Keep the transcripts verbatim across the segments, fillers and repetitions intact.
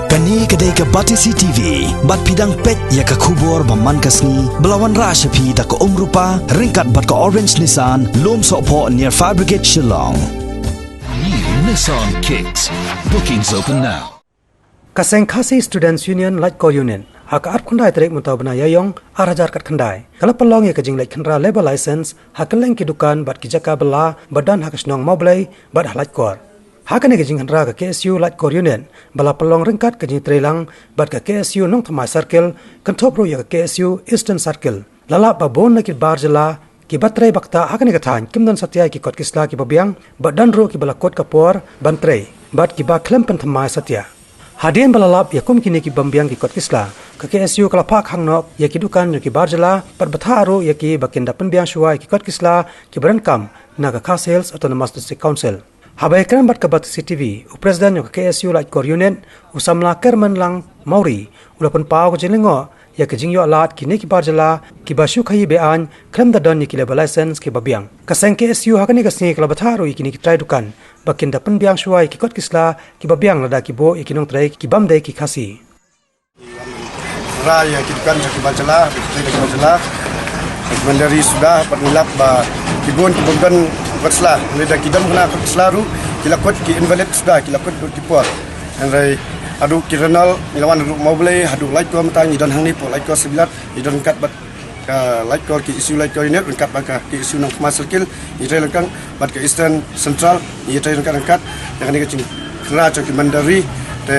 Kane ka dei ka Batesi T V, bad phi dang peit ïa ka khubor ba man ka sngi, ba la wanrah sha phi da ka Umrupa, ryngkat bad ka Orange Nissan, Lumsohphoh near Fire Brigade Shillong. New Nissan Kicks. Bookings open now. Ka seng Khasi Students Union Laitkor Unit, ha ka arphew khyndai tarik mynta u bnai Ïaïong, ar hajar khatkhyndai, ka la pynlong ïa ka jingleit khynra labour license ha kylleng ki dukan bad ki jaka bylla ba don ha ka shnong Mawblei bad ha Laitkor. Ha kane ka jingkhynra ka K S U Laitkor Unit, ba la pynlong ryngkat ka jingtrei lang bad ka K S U Nongthymmai Circle, kynthup ruh ïa ka K S U Eastern Circle, la lap ba bun na ki bar jylla kiba trei ba ktah ha kane ka thaiñ kim don satia ïa ki kot ki sla kiba biang, bad don ruh kiba la kut ka por ban trei, bad kiba khlem pynthymmai satia. Hadien ba la lap ïa kum kine ki bym biang ki kot ki sla, ka K S U ka la phah khang noh ïa ki dukan jong ki bar jylla, bad bthah ruh ïa ki ba kin da pynbiang shuwa ïa ki kot ki sla kiba donkam na ka Khasi Hills Autonomous District Council. Haba ïakren bad ka Batesi T V, u President jong ka K S U Laitkor Unit, u samla Kyrmenlang Mawrie, u la pynpaw ka jinglyngngoh ïa ka jingïoh lad kine ki bar jylla kiba shu khaïi be-aiñ khlem da don ïa ki labour license kiba biang. Ka seng K S U ha kane ka sngi ka la bthah ruh ïa kine ki trai dukan ba kin da pynbiang shuwa ïa ki kot ki sla kiba biang lada ki buh ïa ki nongtrei ki bym dei ki Khasi. Ra ïa ki dukan jong ki bar jylla, ki trei jong ki bar jylla. Ki mynder suda, bad ngi lap ba ki bun ki bym don kot sla, lada ki don hana kot sla ruh, ki la kut ki invalid suda, ki la kut bad ki por. Hynrei haduh ki Rynnoh, ngi la wan haduh Mawblei, haduh Laitkor mynta ngi don hangne hapoh Laitkor Shipyard, ngi don ryngkat bad ka Laitkor, K S U Laitkor Unit, ryngkat bad ka K S U Nongthymmai Circle, ngi trei lyngkang bad ka Eastern Central, ngi trei ryngkat ryngkat ïa kane ka jingkhynra jong ki mynder. Te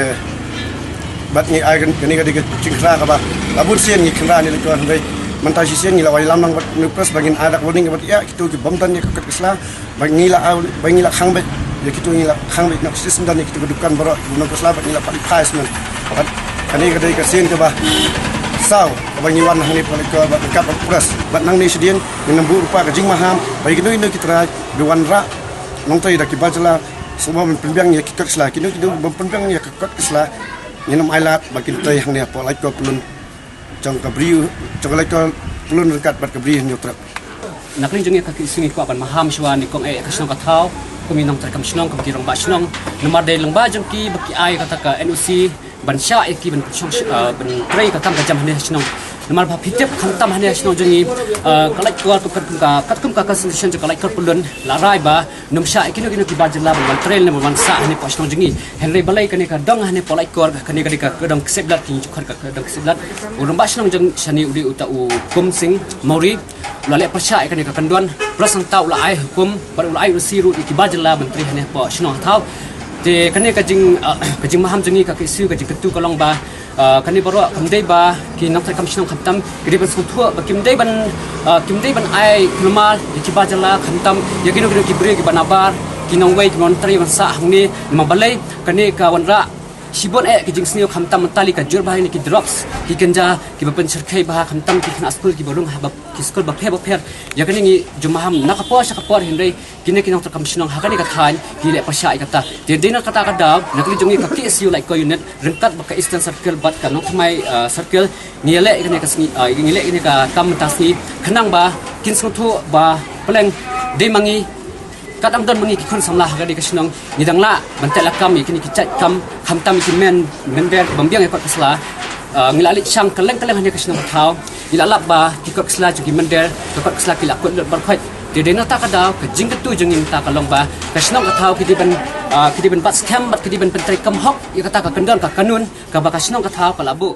bad ngi ai kane ka dei ka jingkhynra kaba la bun sien ngi khynra ne Laitkor, hynrei mynta shisien ngi la wai lam lang bad New Press ba ngin ai dak warning bad ïa kito ki bym don ïa ka kot ka sla, ba ngi la, ba ngi la khang beit ïa kito, ngi la khang beit na ka shisien don ïa kito ki dukan baroh ki bym don kot sla, ba ngi la pat advertisement. Bad kane ka dei ka sien kaba saw kaba ngi wan hangne hapoh Laitkor bad ryngkat bad press. Bad nangne shadien ngin ym buh ruh pat ka jingmaham ba ïa kino kino ki trai ba wanrah nongtrei da ki bar jylla, sngewbha ban pynbiang ïa ki kot ki sla, kino kino bym pynbiang ïa ka kot ka sla, ngin ym ailad ba kin trei hangne hapoh Laitkor Pyllun jong ka briew, jong ka Laitkor Pyllun ryngkat bad ka briew Hynñiewtrep. Na ka liang jong ngi ka K S U ngi kwah ban maham shuwa ne kong eh ka shnong ka thaw, kum ki nongtrei kam shnong, kum ki rangbah shnong, namar dei lyngba jong ki ba ki ai kata ka N O C ban shah ïa ki ban shong, ah, ban trei ka kam ka jam hangne ha shnong. Namar ba phi tip khamtam hangne ha shnong jong ngi, ah, ka Laitkor kum ka, kum ka, kum ka constitution jong ka Laitkor Pyllun la rai ba nym shah ïa kino kino ki bar jylla ban wan trei ne ban wan sah hangne hapoh shnong jong ngi. Hynrei balei kane ka dong hangne hapoh Laitkor, kane ka dei ka dong Kseplat, ki ju khot ka dong Kseplat. U rangbah shnong jong shane u dei uta u Kumsing Mawrie, u la leh pyrshah ïa kane ka kyndon, press hangta u la ai hukum bad u la ai order ruh ïa ki bar jylla ban trei hangne hapoh shnong ha thaw. Te kane ka jing, ah, ka jingmaham jong ngi ka K S U, ka jingkyntu ka long ba, ah, kane baroh kam dei ba ki nongtrei kam shnong khamtam ki dei ban sngewthuh ba kim dei ban, ah, kim dei ban ai kulmar ïa ki bar jylla khamtam ïa kino kino ki briew kiba nabar, ki nongwei kiba nongtrei ban sah hangne. Namar balei? Kane ka wanrah shibun eh ki jingsniew khamtam, mynta lei ka jur bha ïa kine ki drugs, ki ganja, kiba pynshyrkhei bha, khamtam ki khynnah skul kiba rung ha ba ki skul bapher bapher. Ïa kane ngi ju maham na ka por sha ka por, hynrei kine ki nongtrei kam shnong ha kane ka thaiñ ki leh pyrshah ïa kata. Te dei na kata ka daw na ka liang jong ngi ka K S U Laitkor Unit ryngkat bad ka Eastern Circle bad ka Nongthymmai, ah, Circle, ngi ïaleh ïa kane ka sngi, ah, ngi ïaleh ïa kane ka kam mynta sngi khnang ba kin sngewthuh ba pleng dei ma ngi, kat dang don ma ngi ki khun samla ha kane ka shnong, ngi dang lah ban teh lakam ïa kine ki jait kam khamtam ïa ki myn, mynder bym biang ïa kot ka sla. Ah, ngi la leit shang kylleng kylleng hangne ha ka shnong ka thaw, ngi la lap ba ki kot ka sla jong ki mynder, ka kot ka sla ki la kut lut baroh khoit. Te dei na kata ka daw ka jingkyntu jong ngi mynta ka long ba ka shnong ka thaw ki dei ban, ah, ki dei ban bat skhem bad ki dei ban pyntrei kham hok ïa kata ka kyndon ka kanun kaba ka shnong ka thaw ka la buh.